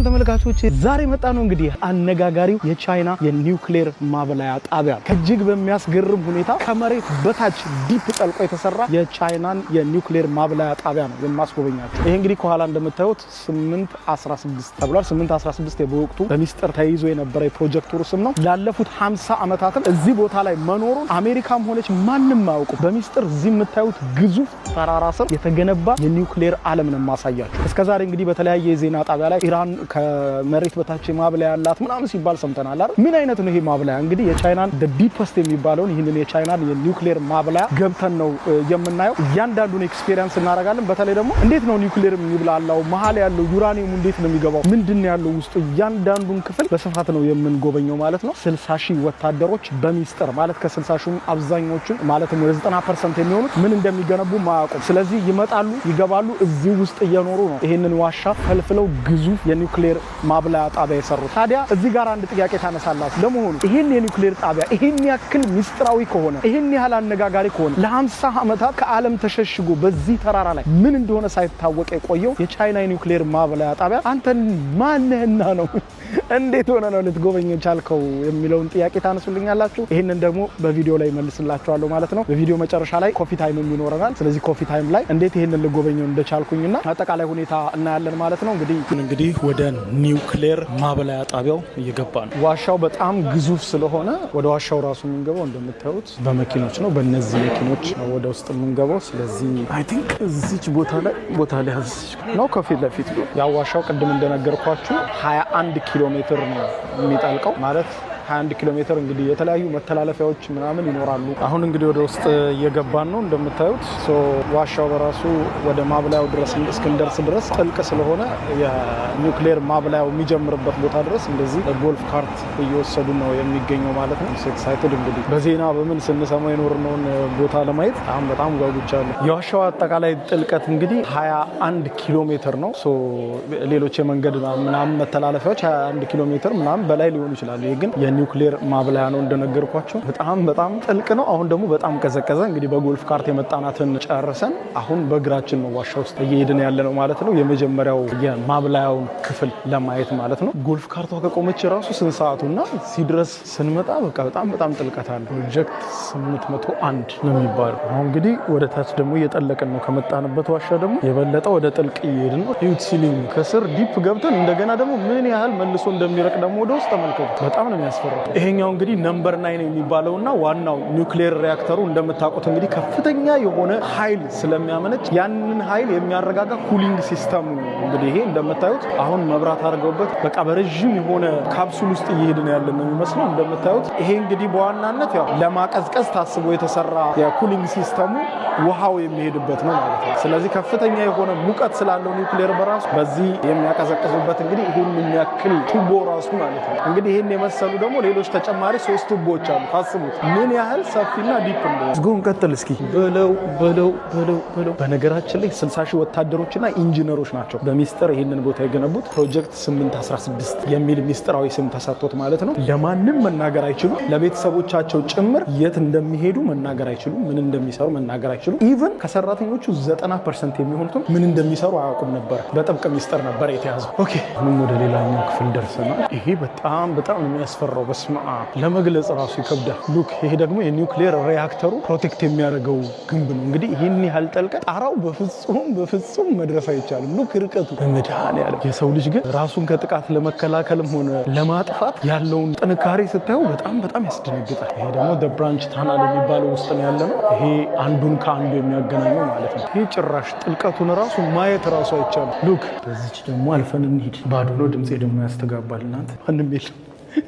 ተመልካቾች፣ ዛሬ የመጣነው እንግዲህ አነጋጋሪው የቻይና የኒውክሌር ማብላያ ጣቢያ ነው። ከእጅግ በሚያስገርም ሁኔታ ከመሬት በታች deep ጠልቆ የተሰራ የቻይናን የኒውክሌር ማብላያ ጣቢያ ነው የማስጎበኛችሁ። ይሄ እንግዲህ ከኋላ እንደምታዩት 816 ተብሏል። 816 በወቅቱ በሚስጥር ተይዞ የነበረ የፕሮጀክቱ ስም ነው። ላለፉት 50 ዓመታትም እዚህ ቦታ ላይ መኖሩን አሜሪካም ሆነች ማንም አያውቁም። በሚስጥር እዚህ የምታዩት ግዙፍ ተራራ ስር የተገነባ የኒውክሌር ዓለም ነው የማሳያችሁ። እስከዛሬ እንግዲህ በተለያየ የዜና ጣቢያ ላይ ኢራን ከመሬት በታች ማብላያ ያላት ምናምን ሲባል ሰምተናል አይደል? ምን አይነት ነው ይሄ ማብላያ? እንግዲህ የቻይናን deepest የሚባለውን ይህንን የቻይናን የኒውክሌር ማብላያ ገብተን ነው የምናየው። እያንዳንዱን experience እናደርጋለን። በተለይ ደግሞ እንዴት ነው ኒውክሌር የሚብላላው፣ መሀል ያለው ዩራኒየሙ እንዴት ነው የሚገባው፣ ምንድን ነው ያለው ውስጡ፣ እያንዳንዱን ክፍል በስፋት ነው የምንጎበኘው ማለት ነው። 60 ሺህ ወታደሮች በሚስጥር፣ ማለት ከ60 ሺህ አብዛኞቹን፣ ማለትም ወደ 90% የሚሆኑት ምን እንደሚገነቡ ማያውቁም። ስለዚህ ይመጣሉ፣ ይገባሉ፣ እዚህ ውስጥ እየኖሩ ነው ይህንን ዋሻ ፈልፍለው ግዙፍ የኒውክሌር ማብላያ ጣቢያ የሰሩት። ታዲያ እዚህ ጋር አንድ ጥያቄ ታነሳላችሁ። ለመሆኑ ይህን የኒውክሌር ጣቢያ ይህን ያክል ሚስጥራዊ ከሆነ፣ ይህን ያህል አነጋጋሪ ከሆነ፣ ለ50 ዓመታት ከዓለም ተሸሽጎ በዚህ ተራራ ላይ ምን እንደሆነ ሳይታወቅ የቆየው የቻይና የኒውክሌር ማብላያ ጣቢያ አንተን ማነህና ነው፣ እንዴት ሆነህ ነው ልትጎበኝ የቻልከው የሚለውን ጥያቄ ታነሱልኛላችሁ። ይህንን ደግሞ በቪዲዮ ላይ መልስላችኋለሁ ማለት ነው። በቪዲዮ መጨረሻ ላይ coffee time ም ይኖረናል። ስለዚህ coffee time ላይ እንዴት ይህንን ልጎበኘው እንደቻልኩኝና አጠቃላይ ሁኔታ እናያለን ማለት ነው። እንግዲህ ወደ ኒውክሌር ማብላያ ጣቢያው እየገባን ነው። ዋሻው በጣም ግዙፍ ስለሆነ ወደ ዋሻው ራሱ የምንገባው እንደምታዩት በመኪኖች ነው። በእነዚህ መኪኖች ነው ወደ ውስጥ የምንገባው። ስለዚህ I think እዚች ቦታ ላይ ነው ከፊት ለፊት። ያው ዋሻው ቅድም እንደነገርኳችሁ 21 ኪሎ ሜትር ነው የሚጠልቀው፣ ማለት 21 ኪሎ ሜትር እንግዲህ የተለያዩ መተላለፊያዎች ምናምን ይኖራሉ። አሁን እንግዲህ ወደ ውስጥ እየገባን ነው እንደምታዩት። ዋሻው በራሱ ወደ ማብላያው ድረስ እስክንደርስ ድረስ ጥልቅ ስለሆነ የኒውክሌር ማብላያው የሚጀምርበት ቦታ ድረስ እንደዚህ golf cart እየወሰዱ ነው የሚገኘው ማለት ነው። Excited፣ እንግዲህ በዜና በምን ስንሰማው የኖርነውን ቦታ ለማየት አሁን በጣም ጓጉቻለሁ። የዋሻው አጠቃላይ ጥልቀት እንግዲህ 21 ኪሎ ሜትር ነው። ሌሎች የመንገድ ምናምን መተላለፊያዎች 21 ኪሎ ሜትር ምናምን በላይ ሊሆኑ ይችላሉ። ይህ ግን የኒውክሌር ማብላያ ነው፣ እንደነገርኳችሁ በጣም በጣም ጥልቅ ነው። አሁን ደግሞ በጣም ቀዘቀዘ። እንግዲህ በ golf cart የመጣናትን ጨርሰን አሁን በእግራችን ነው ዋሻ ውስጥ እየሄድን ያለ ነው ማለት ነው። የመጀመሪያው የማብላያውን ክፍል ለማየት ማለት ነው። Golf cart ቷ ከቆመች ራሱ ስንት ሰዓቱና ሲድረስ ስንመጣ በቃ በጣም በጣም ጥልቀት አለ። ፕሮጀክት 801 ነው የሚባለው። አሁን እንግዲህ ወደ ታች ደግሞ እየጠለቅን ነው። ከመጣንበት ዋሻ ደግሞ የበለጠ ወደ ጥልቅ እየሄድን ነው። እዩት ceiling፣ ከስር deep ገብተን እንደገና ደግሞ ምን ያህል መልሶ እንደሚረቅ ደግሞ ወደ ውስጥ ተመልከቱ። በጣም ነው የሚያስፈራው። ይሄኛው እንግዲህ number 9 የሚባለውና ዋናው ኒውክሌር ሪያክተሩ፣ እንደምታውቁት እንግዲህ ከፍተኛ የሆነ ኃይል ስለሚያመነጭ ያንን ኃይል የሚያረጋጋ cooling system ኡ ነው። እንግዲህ ይሄ እንደምታዩት አሁን መብራት አድርገውበት በቃ በረዥም የሆነ ካፕሱል ውስጥ እየሄድን ያለን ነው የሚመስለው። እንደምታዩት ይሄ እንግዲህ በዋናነት ያው ለማቀዝቀዝ ታስቦ የተሰራ የ cooling system ኡ ውሃው የሚሄድበት ነው ማለት ነው። ስለዚህ ከፍተኛ የሆነ ሙቀት ስላለው ኒውክሌር በራሱ በዚህ የሚያቀዘቅዙበት እንግዲህ ይህን የሚያክል ቱቦ ራሱ ማለት ነው። እንግዲህ ይህን የመሰሉ ደግሞ ሌሎች ተጨማሪ ሶስት ቱቦዎች አሉ። ታስቡት ምን ያህል ሰፊና deep እንደሆነ። Let's go፣ እንቀጥል እስኪ። በለው በለው በለው በለው። በነገራችን ላይ 60 ሺህ ወታደሮችና ኢንጂነሮች ናቸው በሚስጥር ይህንን ቦታ የገነቡት። ፕሮጀክት 816 የሚል ሚስጥራዊ ስም ተሰጥቶት ማለት ነው። ለማንም መናገር አይችሉም። ለቤተሰቦቻቸው ጭምር የት እንደሚሄዱ መናገር አይችሉም። ምን እንደሚሰሩ መናገር አይችሉም። Even ከሰራተኞቹ 90% የሚሆኑትም ምን እንደሚሰሩ አያውቁም ነበር። በጥብቅ ሚስጥር ነበር የተያዘው። Okay፣ አሁንም ወደ ሌላኛው ክፍል ደርሰናል። ይሄ በጣም በጣም የሚያስፈራው፣ በስመ አብ፣ ለመግለጽ ራሱ ይከብዳል። Look፣ ይሄ ደግሞ የኒውክሌር reactor ኡ protect የሚያደርገው ግንብ ነው። እንግዲህ ይህን ያህል ጠልቀን ጣራው በፍጹም በፍጹም መድረስ አይቻልም። Look ርቀቱ፣ በመድኃኒዓለም። የሰው ልጅ ግን ራሱን ከጥቃት ለመከላከልም ሆነ ለማጥፋት ያለውን ጥንካሬ ስታየው በጣም በጣም ያስደነግጣል። ይሄ ደግሞ branch tunnel የሚባለው ውስጥ ነው ያለነው። ይሄ አንዱን ከአንዱ የሚያገናኘው ማለት ነው። ይሄ ጭራሽ ጥልቀቱን ራሱ ማየት ራሱ አይቻልም። Look፣ በዚች ደግሞ አልፈን እንሂድ። ባዶ ነው፣ ድምፄ ደግሞ ያስተጋባል። እናንተ ማንም የለም።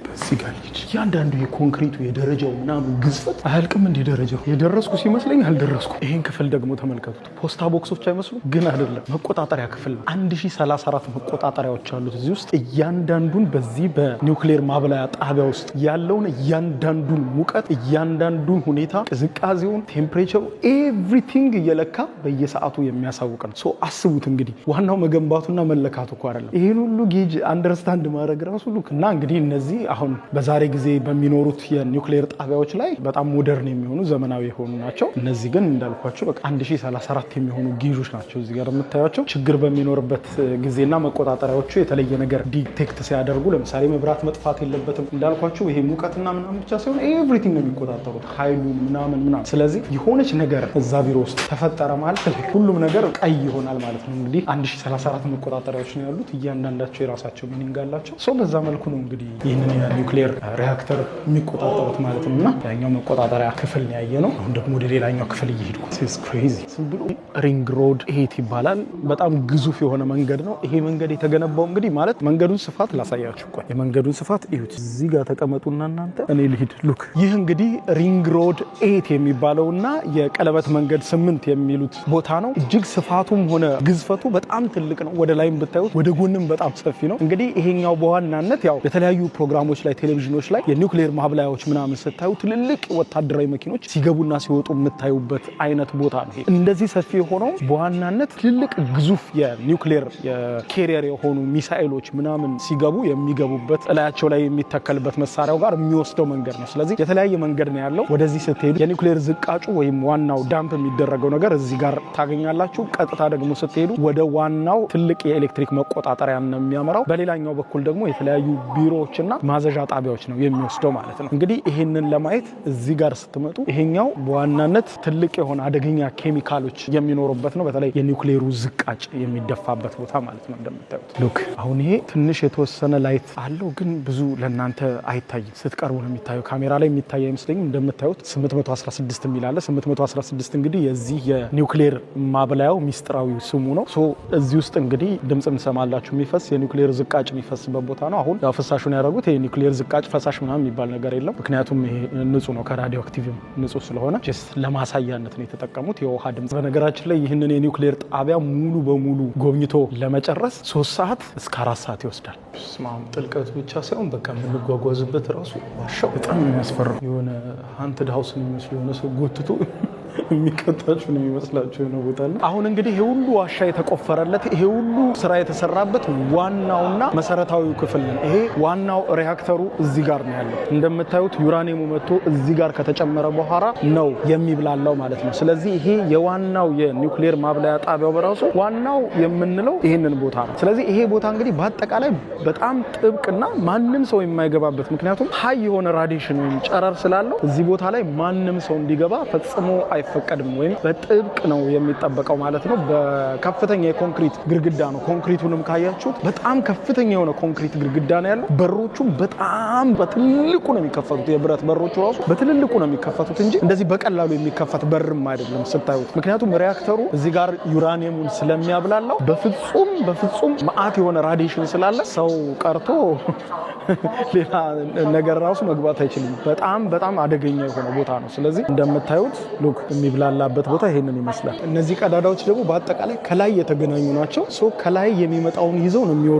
በዚህ ጋር ልሂድ። እያንዳንዱ የኮንክሪቱ የደረጃው ምናምን ግዝፈት አያልቅም። እንዲህ ደረጃው የደረስኩ ሲመስለኝ አልደረስኩ። ይሄን ክፍል ደግሞ ተመልከቱት። ፖስታ box ኦች አይመስሉም፣ ግን አይደለም፣ መቆጣጠሪያ ክፍል ነው። 1034 መቆጣጠሪያዎች አሉት እዚህ ውስጥ። እያንዳንዱን በዚህ በኒውክሌር ማብላያ ጣቢያ ውስጥ ያለውን እያንዳንዱን ሙቀት፣ እያንዳንዱን ሁኔታ፣ ቅዝቃዜውን፣ temperature ኡ፣ everything እየለካ በየሰዓቱ የሚያሳውቅ ነው። So አስቡት እንግዲህ፣ ዋናው መገንባቱና መለካቱ እኮ አይደለም። ይህን ሁሉ gauge understand ማድረግ ራሱ፣ look። እና እንግዲህ እነዚህ አሁን በዛሬ ጊዜ በሚኖሩት የኒውክሌር ጣቢያዎች ላይ በጣም modern የሚሆኑ፣ ዘመናዊ የሆኑ ናቸው። እነዚህ ግን እንዳልኳችሁ በቃ 1034 የሚሆኑ gauge ኦች ናቸው እዚህ ጋር የምታዩቸው። ችግር በሚኖርበት ጊዜና መቆጣጠሪያዎቹ የተለየ ነገር detect ሲያደርጉ፣ ለምሳሌ መብራት መጥፋት የለበትም፣ እንዳልኳችሁ ይሄ ሙቀትና ምናምን ብቻ ሳይሆን everything ነው የሚቆጣጠሩት፣ ኃይሉን ምናምን ምናምን። ስለዚህ የሆነች ነገር እዛ ቢሮ ውስጥ ተፈጠረ ማለት ሁሉም ነገር ቀይ ይሆናል ማለት ነው። እንግዲህ 1034 መቆጣጠሪያዎች ነው ያሉት። እያንዳንዳቸው የራሳቸው meaning አላቸው። So በዛ መልኩ ነው እንግዲህ ይህንን የኒውክሌር ሪያክተር የሚቆጣጠሩት ማለት ነው። እና ያኛው መቆጣጠሪያ ክፍል ነው ያየነው። አሁን ደግሞ ወደ ሌላኛው ክፍል እየሄድኩ፣ crazy ዝም ብሎ Ring Road 8 ይባላል። በጣም ግዙፍ የሆነ መንገድ ነው። ይሄ መንገድ የተገነባው እንግዲህ ማለት መንገዱን ስፋት ላሳያችሁ። ቆይ፣ የመንገዱን ስፋት እዩት። እዚህ ጋር ተቀመጡና እናንተ፣ እኔ ልሂድ። Look፣ ይህ እንግዲህ Ring Road 8 የሚባለውና የቀለበት መንገድ 8 የሚሉት ቦታ ነው። እጅግ ስፋቱም ሆነ ግዝፈቱ በጣም ትልቅ ነው። ወደ ላይም ብታዩት ወደ ጎንም በጣም ሰፊ ነው። እንግዲህ ይሄኛው በዋናነት ያው የተለያዩ ፕሮግራሞች ላይ፣ ቴሌቪዥኖች ላይ የኒውክሌር ማብላያዎች ምናምን ስታዩ ትልልቅ ወታደራዊ መኪኖች ሲገቡና ሲወጡ የምታዩበት አይነት ቦታ ነው። ይሄ እንደዚህ ሰፊ የሆነው በዋናነት ትልልቅ ግዙፍ የኒውክሌር የ carrier የሆኑ ሚሳኤሎች ምናምን ሲገቡ የሚገቡበት፣ እላያቸው ላይ የሚተከልበት መሳሪያው ጋር የሚወስደው መንገድ ነው። ስለዚህ የተለያየ መንገድ ነው ያለው። ወደዚህ ስትሄዱ የኒውክሌር ዝቃጩ ወይም ዋናው dump የሚደረገው ነገር እዚህ ጋር ታገኛላችሁ። ቀጥታ ደግሞ ስትሄዱ ወደ ዋናው ትልቅ የኤሌክትሪክ መቆጣጠሪያ ነው የሚያመራው። በሌላኛው በኩል ደግሞ የተለያዩ ቢሮዎችና ማዘዣ ጣቢያዎች ነው የሚወስደው ማለት ነው። እንግዲህ ይሄንን ለማየት እዚህ ጋር ስትመጡ ይሄኛው በዋናነት ትልቅ የሆነ አደገኛ ኬሚካሎች የሚኖሩበት ነው። በተለይ የኒውክሌሩ ዝቃጭ የሚደፋበት ቦታ ማለት ነው። እንደምታዩት look፣ አሁን ይሄ ትንሽ የተወሰነ light አለው፣ ግን ብዙ ለእናንተ አይታይም። ስትቀርቡ ነው የሚታየው። ካሜራ ላይ የሚታይ አይመስለኝም። እንደምታዩት 816 የሚል አለ። 816 እንግዲህ የዚህ የኒውክሌር ማብላያው ሚስጥራዊ ስሙ ነው። So እዚህ ውስጥ እንግዲህ ድምፅ ትሰማላችሁ። የሚፈስ የኒውክሌር ዝቃጭ የሚፈስበት ቦታ ነው። አሁን ያው ፍሳሹን ያደረጉት የኒውክሌር ዝቃጭ ፈሳሽ ምናምን የሚባል ነገር የለም። ምክንያቱም ይሄ ንጹህ ነው፣ ከ radioactive ም ንጹህ ስለሆነ just ለማሳያነት ነው የተጠቀሙት የውሃ ድምፅ። በነገራችን ላይ ይህንን የኒውክሌር ጣቢያ ሙሉ በሙሉ ጎብኝቶ ለመጨረስ 3 ሰዓት እስከ 4 ሰዓት ይወስዳል። ስማም፣ ጥልቀቱ ብቻ ሳይሆን በቃ የምንጓጓዝበት ራሱ ዋሻው በጣም የሚያስፈራው፣ የሆነ haunted house ነው የሚመስለው፣ የሆነ ሰው ጎትቶ የሚከታችሁ ነው የሚመስላችሁ የሆነ ቦታ አለ። አሁን እንግዲህ ይሄ ሁሉ ዋሻ የተቆፈረለት፣ ይሄ ሁሉ ስራ የተሰራበት ዋናውና መሰረታዊው ክፍል ነው። ይሄ ዋናው ሪያክተሩ እዚህ ጋር ነው ያለው። እንደምታዩት ዩራኒየሙ መጥቶ እዚህ ጋር ከተጨመረ በኋላ ነው የሚብላላው ማለት ነው። ስለዚህ ይሄ የዋናው የኒውክሌር ማብላያ ጣቢያው በራሱ ዋናው የምንለው ይሄንን ቦታ ነው። ስለዚህ ይሄ ቦታ እንግዲህ በአጠቃላይ በጣም ጥብቅና ማንም ሰው የማይገባበት፣ ምክንያቱም high የሆነ radiation ወይም ጨረር ስላለው እዚህ ቦታ ላይ ማንም ሰው እንዲገባ ፈጽሞ አይፈቀድም ወይም በጥብቅ ነው የሚጠበቀው ማለት ነው። በከፍተኛ የኮንክሪት ግድግዳ ነው። ኮንክሪቱንም ካያችሁት በጣም ከፍተኛ የሆነ ኮንክሪት ግድግዳ ነው ያለው። በሮቹም በጣም በትልቁ ነው የሚከፈቱት። የብረት በሮቹ ራሱ በትልልቁ ነው የሚከፈቱት እንጂ እንደዚህ በቀላሉ የሚከፈት በርም አይደለም ስታዩት። ምክንያቱም ሪያክተሩ እዚህ ጋር ዩራኒየሙን ስለሚያብላላው በፍጹም በፍጹም መዓት የሆነ radiation ስላለ ሰው ቀርቶ ሌላ ነገር ራሱ መግባት አይችልም። በጣም በጣም አደገኛ የሆነ ቦታ ነው። ስለዚህ እንደምታዩት look፣ የሚብላላበት ቦታ ይሄንን ይመስላል። እነዚህ ቀዳዳዎች ደግሞ በአጠቃላይ ከላይ የተገናኙ ናቸው። So ከላይ የሚመጣውን ይዘው ነው የሚወርዱት።